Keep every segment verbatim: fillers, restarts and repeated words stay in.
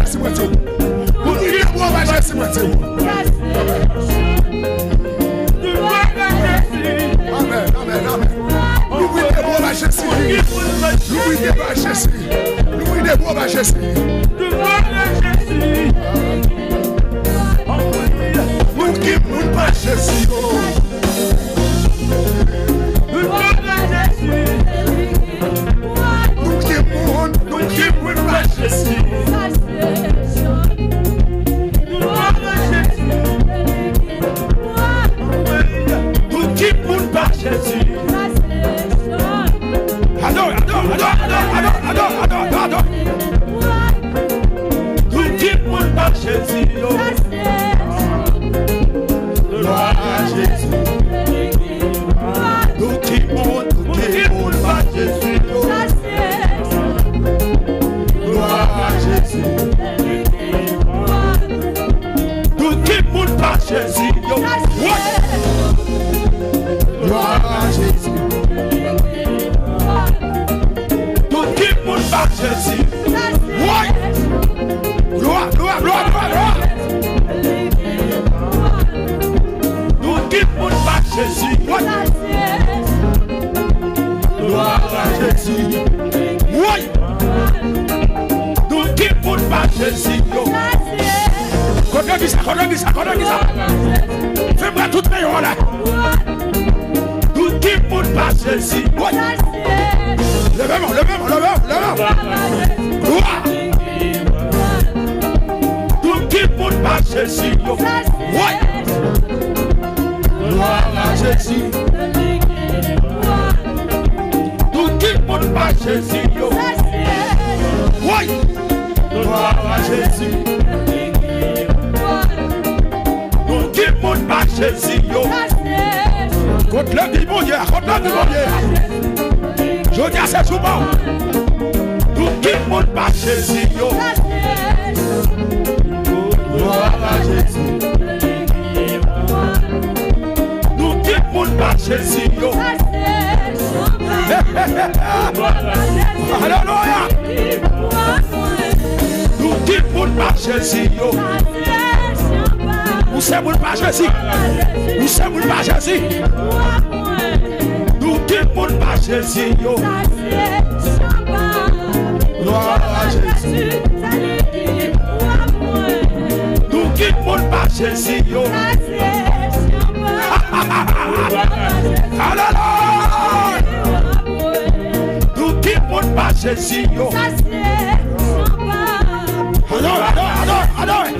Jezi, mwen di w. Louvri de bra w ba Jezi, mwen di w. Amèn, amèn, amèn. Louvri de bra w ba Jezi. Louvri de bra Jezi. Louvri de bra w ba Jezi. Nou ki moun pa Jezi yo. Nou ki moun, nou ki moun pa Jezi. Nou ki moun pa Jezi. Adore, adore, adore. Nou ki moun pa Jezi yo. Glwa a Jezi. Nou ki moun, nou ki moun pa Jezi yo. Glwa a Jezi. Nou ki moun pa Jezi yo. Woy! Glwa a Jezi. Nou ki moun pa Jezi. Woy! Glwa, glwa, glwa, glwa, glwa. Nou ki moun pa Jezi. Woy! Glwa a Jezi. Woy! Nou ki moun pa Jezi yo. Kote legliz la, kote legliz la, kote legliz la. Fè m wè tout men yo anlè. Nou ki moun pa Jezi. Woy! Leve men w, leve men w, leve men w, leve men w. Glwa! Nou ki moun pa Jezi yo. Woy! Glwa a Jezi. Nou ki moun pa Jezi yo. Woy! Glwa a Jezi. Nou ki moun pa Jezi yo. Kot legliz Bondye a, kot legliz Bondye a. Jodi a se jou pa w. Nou ki moun pa Jezi yo. Glwa a Jezi. Nou ki moun pa Jezi yo. Alelouya. Nou ki moun pa Jezi yo. Ou se moun pa Jezi. Ou se moun pa Jezi. Nou ki moun pa Jezi yo. Glwa a Jezi. Nou ki moun pa Jezi yo. Alelouya. Nou ki moun pa Jezi yo. Adore, adore, adore, adore.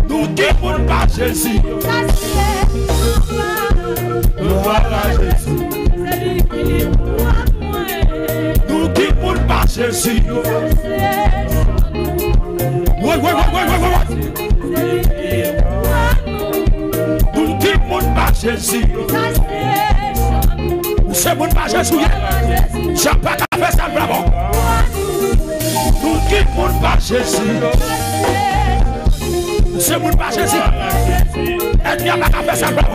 Nou ki moun pa Jezi. Glwa a Jezi. Nou ki moun pa Jezi. Woy, woy, woy. Nou ki moun pa Jezi. Ou se moun pa Jezi ou ye. Djab pa ka fè sa l vle avè w. Nou ki moun pa Jezi. Ou se moun pa Jezi. Ènmi a pa ka fè sa l vle avè w.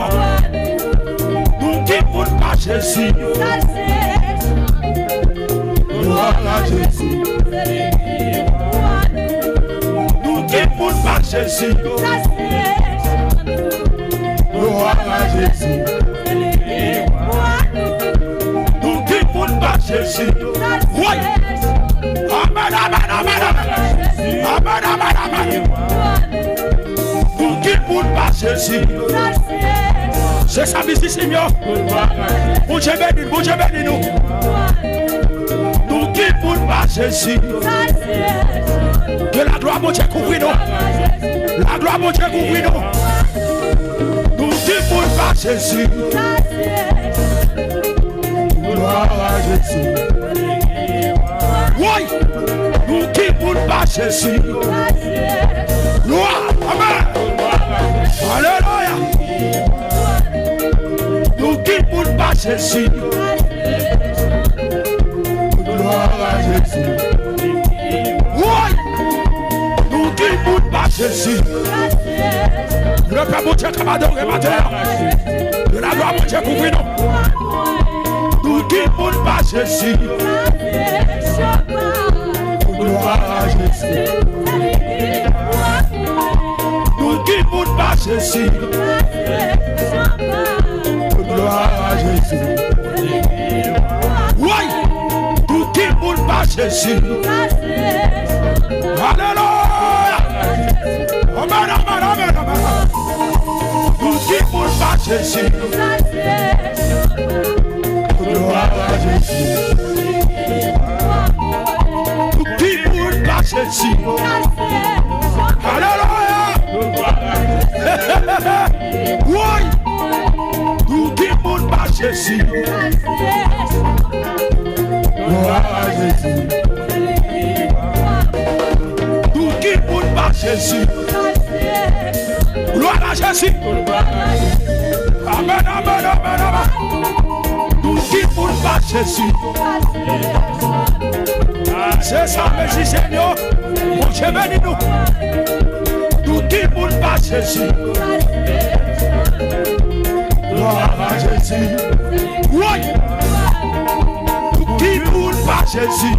Nou ki moun pa Jezi. Glwa a Jezi. Nou ki moun pa Jezi. Glwa a Jezi. Nou ki moun pa Jezi. Woy! Amèn, amèn, amèn, amèn. Amèn, amèn, amèn. Nou ki moun pa Jezi. Se sa mizisyen yo. Bondye beni, Bondye beni nou. Nou ki moun pa Jezi. Ke laglwa Bondye kouvri nou. Laglwa Bondye kouvri nou. Nou ki moun pa Jezi. Glwa a Jezi. Woy! Nou ki moun pa Jezi. Glwa. Amèn. Alelouya. Nou ki moun pa Jezi. Glwa a Jezi. Woy! Nou ki moun pa Jezi. Lepe Bondye k ap adore maten an. Ke laglwa Bondye kouvri nou. Nou ki moun pa Jezi. Glwa Nou ki moun pa Jezi. Glwa a Jezi. Woy! Nou ki moun pa Jezi. Alelouya! Amen, amen, amen, amen. Nou ki moun pa Jezi. Glwa a Jezi. Pou ki moun pa Jezi. Alelouya. Woy. Pou ki moun pa Jezi. Glwa a Jezi. Pou ki moun pa Jezi. Glwa a Jezi. Amen, amen, amen, amen. Pou ki moun pa Jezi. Se sa, mezanmi, Senyè. Bondye beni nou. Pou ki moun pa Jezi. Glwa a Jezi. Woy. Pou ki moun pa Jezi.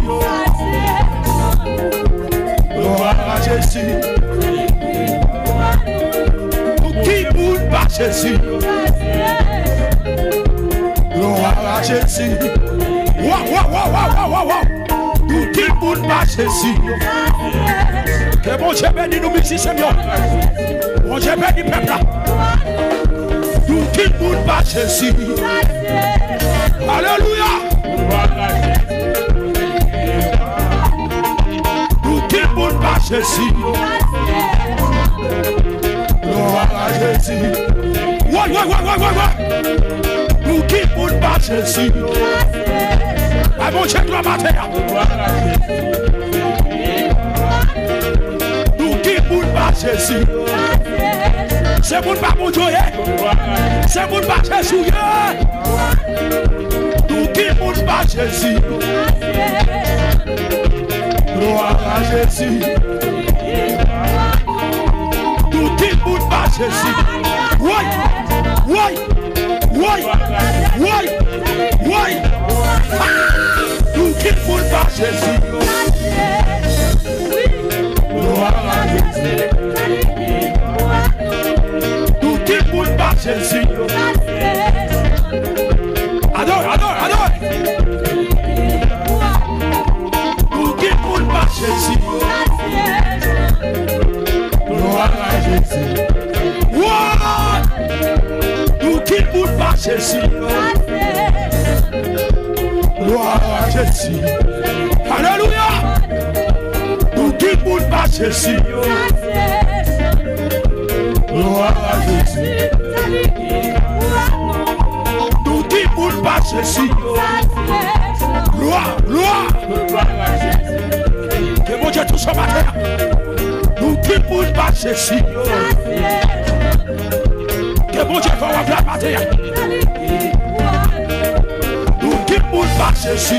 Glwa a Jezi. Pou ki moun pa Jezi. Glwa a Jezi. Waw, waw, waw. Pou ki moun pa Jezi. Ke Bondye beni nou, mizisyen yo. Bondye beni pèp la. Pou ki moun pa Jezi. Alelouya. Pou ki moun pa Jezi. Glwa a Jezi. Woy, woy, woy, woy, woy, woy. Pou ki moun pa Jezi. Bay Bondye glwa maten an. Pou ki moun pa Jezi. Se moun pa Bondye w ye. Se moun pa Jezi w ye. Pou ki moun pa Jezi. Glwa a Jezi. Pou ki moun pa Jezi. Woy, woy, woy, woy, woy. Pou ki moun pa Jezi. Glwa a Jezi. Pou ki moun pa Jezi. Adore, adore, adore. Pou ki moun pa Jezi. Glwa a Jezi. Woy! Pou ki moun pa Jezi. Glwa a Jezi. Alelouya. Pou ki moun pa Jezi. Glwa a Jezi. Pou ki moun pa Jezi. Glwa, glwa. Ke Bondye touche w maten an. Pou ki moun pa Jezi. Ke Bondye fè w wè glwa maten an. Pou ki moun pa Jezi.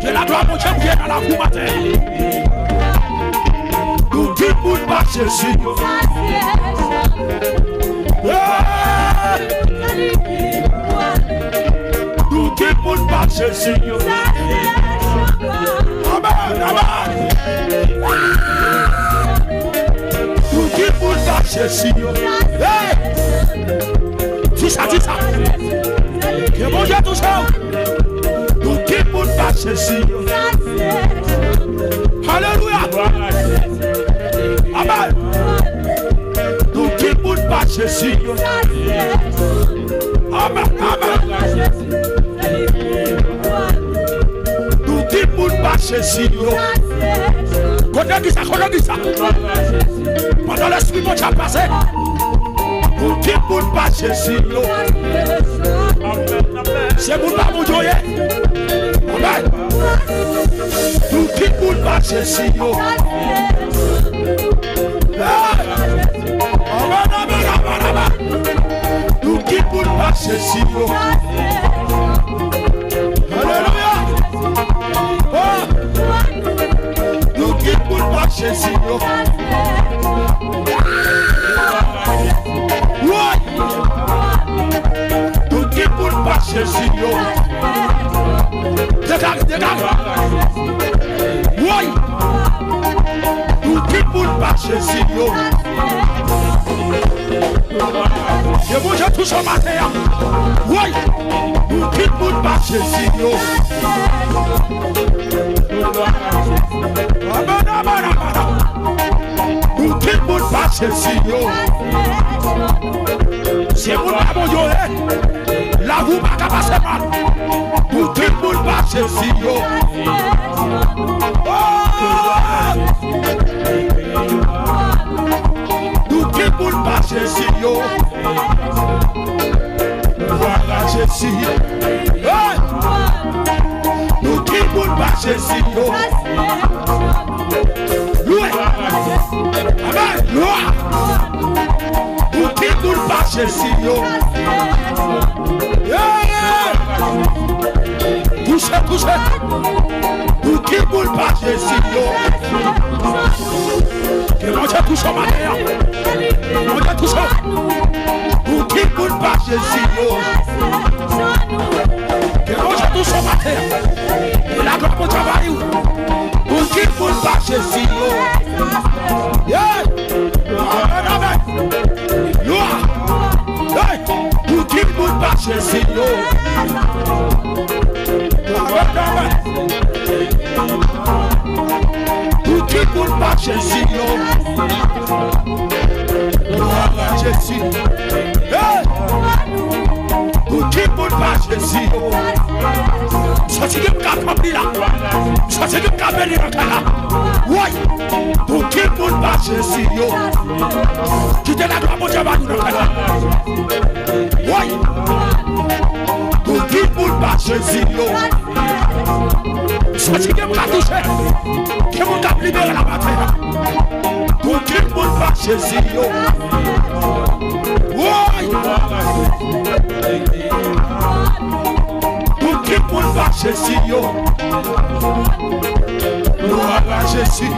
Ke laglwa Bondye bwile nan lavi w maten an. Pou ki moun pa Jezi. Hey! Pou ki moun pa Jezi. Amen, amen. Pou ki moun pa Jezi. Hey! Di sa, di sa. Ke Bondye touche w. Pou ki moun pa Jezi. Alelouya. Amen. Pou ki moun pa Jezi. Amen, amen. Pou ki moun pa Jezi yo. Kote ki sa, kote ki sa. Pandan lespri Bondye ap pase. Pou ki moun pa Jezi yo. Se moun pa Bondye yo ye. Amen. Pou ki moun pa Jezi yo. Hey! Amen, amen, amen, amen. Pou ki moun pa Jezi yo. Alelouya. Oh! Pou ki moun pa Jezi yo. Woy! Pou ki moun pa Jezi yo. Degaj, degaj. Cho maten an. Woy! Pou ki moun pa Jezi yo? Pou ki moun pa Jezi yo? Se moun pa Bondye yo ye. Lavi w pa ka pase mal. Pou ki moun pa Jezi yo? Oh! Pou ki moun pa Jezi yo? Glwa a Jezi. Hey! Pou ki moun pa Jezi yo? Lwe. Amen. Glwa. Pou ki moun pa Jezi yo? Yeah! Touche, touche. Pou ki moun pa Jezi yo? Ke Bondye touche w maten an. Bondye touche w. Pou ki moun pa Jezi yo? Ke Bondye touche w maten an. E laglwa Bondye anvayi w. Pou ki moun pa Jezi yo? Yeah! Amen, amen. Glwa. Hey! Pou ki moun pa Jezi yo? Amen, amen. Pou ki moun pa Jezi yo? Glwa a Jezi. Hey! Pou ki moun pa Jezi yo? M santi ke m ka pran pli la. M santi ke m ka beni nan kay la. Woy! Pou ki moun pa Jezi yo? Kite laglwa Bondye ba nou nan kay la. Woy! Pou ki moun pa Jezi yo? M santi ke m ka touche. Ke moun k ap libere la maten an. Pou ki moun pa Jezi yo? Woy! Pou ki moun pa Jezi yo? Glwa a Jezi.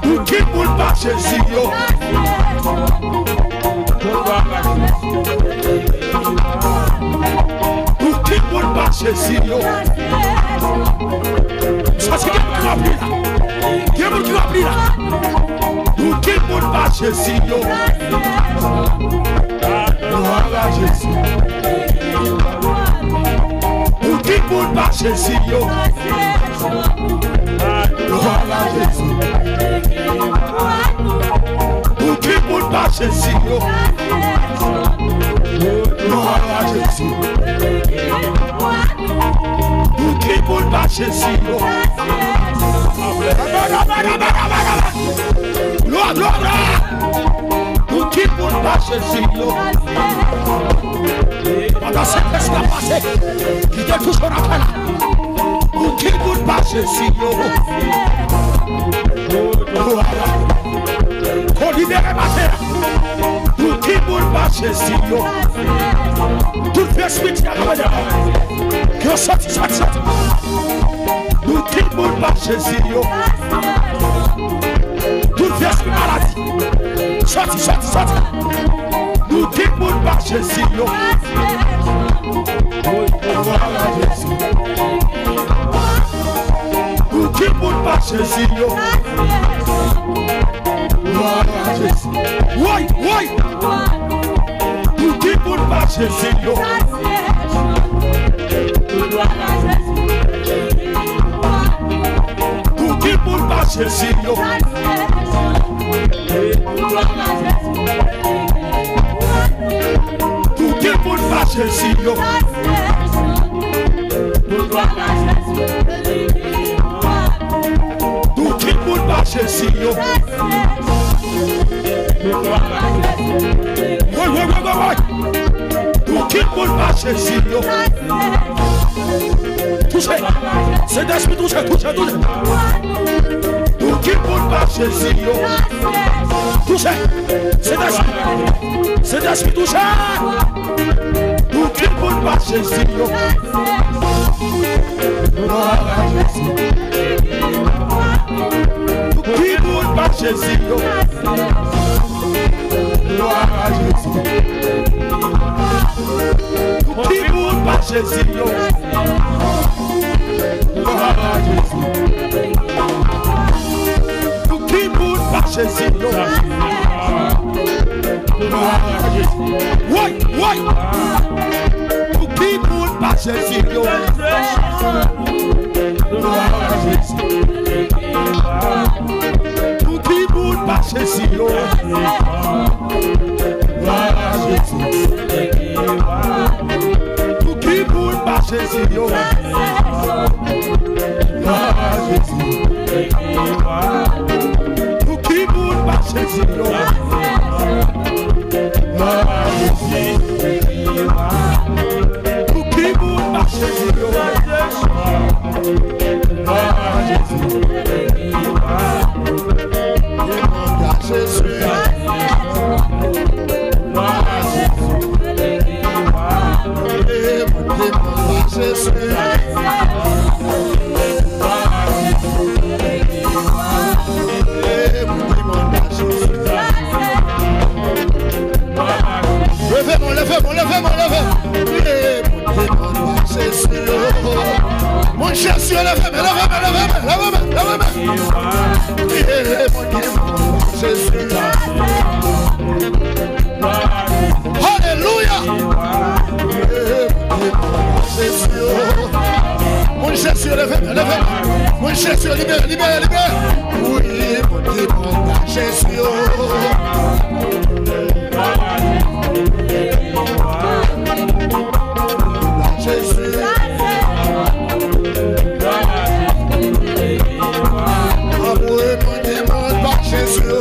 Pou ki moun pa Jezi yo? Pou ki moun pa Jezi yo? Paske gen moun ki rempli la. Gen moun ki rempli la. Pou ki moun pa Jezi yo? Glwa a Jezi. Pou ki moun pa Jezi yo? Glwa a Jezi. Pou ki moun pa Jezi yo? Glwa a Jezi. Pou ki moun pa Jezi yo? Glwa, glwa, glwa. Pou ki moun pa Jezi yo? Pandan Sentespri ap pase, kite touche w nan kay la. Pou ki moun pa Jezi yo? Glwa. Ko libere maten an. Pou ki moun pa Jezi yo? Tout vye espirityèl, ke yo soti, soti, soti. Pou ki moun pa Jezi yo? Tout vye espri maladi. Soti, soti, soti. Pou ki moun pa Jezi yo? Glwa a Jezi. Pou ki moun pa Jezi yo? Glwa a Jezi. Woy, woy. Pou ki moun pa Jezi yo? Pou ki moun pa Jezi yo? Pou ki moun pa Jezi yo? Pou ki moun pa Jezi yo? Woy, woy, woy, woy, woy. Pou ki moun pa Jezi yo? Touche. Sentespri touche, touche, touche. Pou ki moun pa Jezi yo? Touche. Sentespri. Sentespri touche. Pou ki moun pa Jezi yo? Glwa a Jezi. Pou ki moun pa Jezi yo? Glwa a Jezi. Pou ki moun pa Jezi yo? Glwa a Jezi. Pou ki moun pa Jezi yo? Glwa a Jezi yo. Glwa a Jezi. Pou ki moun mache sou yo? Glwa a Jezi. Pou ki moun mache sou yo? Glwa a Jezi. Pou ki moun mache sou yo? Glwa a Jezi. Pou ki moun mache sou yo? Glwa a Jezi. Glwa a Jezi. Glwa a Jezi. Glwa a Jezi. Leve men w, leve men w, leve men w, leve men w. Leve men w, Jezi. Moun Jezi, leve men, leve men, leve men, leve men, leve men. Leve men, Jezi. Alelouya. Moun Jezi, leve men, leve men. Moun Jezi, libere, libere, libere. Wi, moun ki pran pa Jezi. Jezi. Anmwe moun ki pran pa Jezi.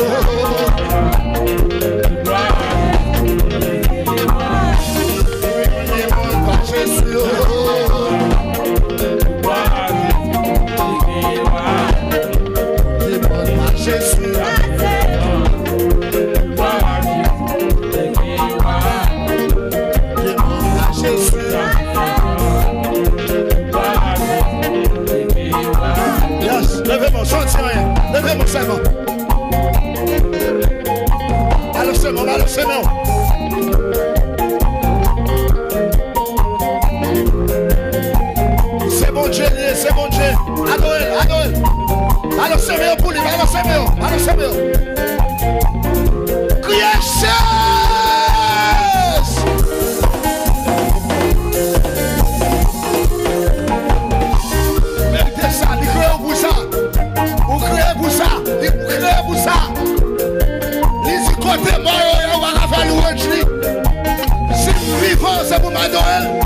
Yes, leve men w, santi anyen. Leve men w sèlman. Balanse men w, balanse men w. Se Bondye li ye, se Bondye. Adore l, adore l. Balanse men w pou li, balanse men w, balanse men w. Kriye Jezi! Merite sa, li kreye w pou sa. Ou kreye pou sa, li kreye pou sa. Li di kote mò yo ye, ou pa ka fè lwanj li. Si m vivan, se pou m adore l.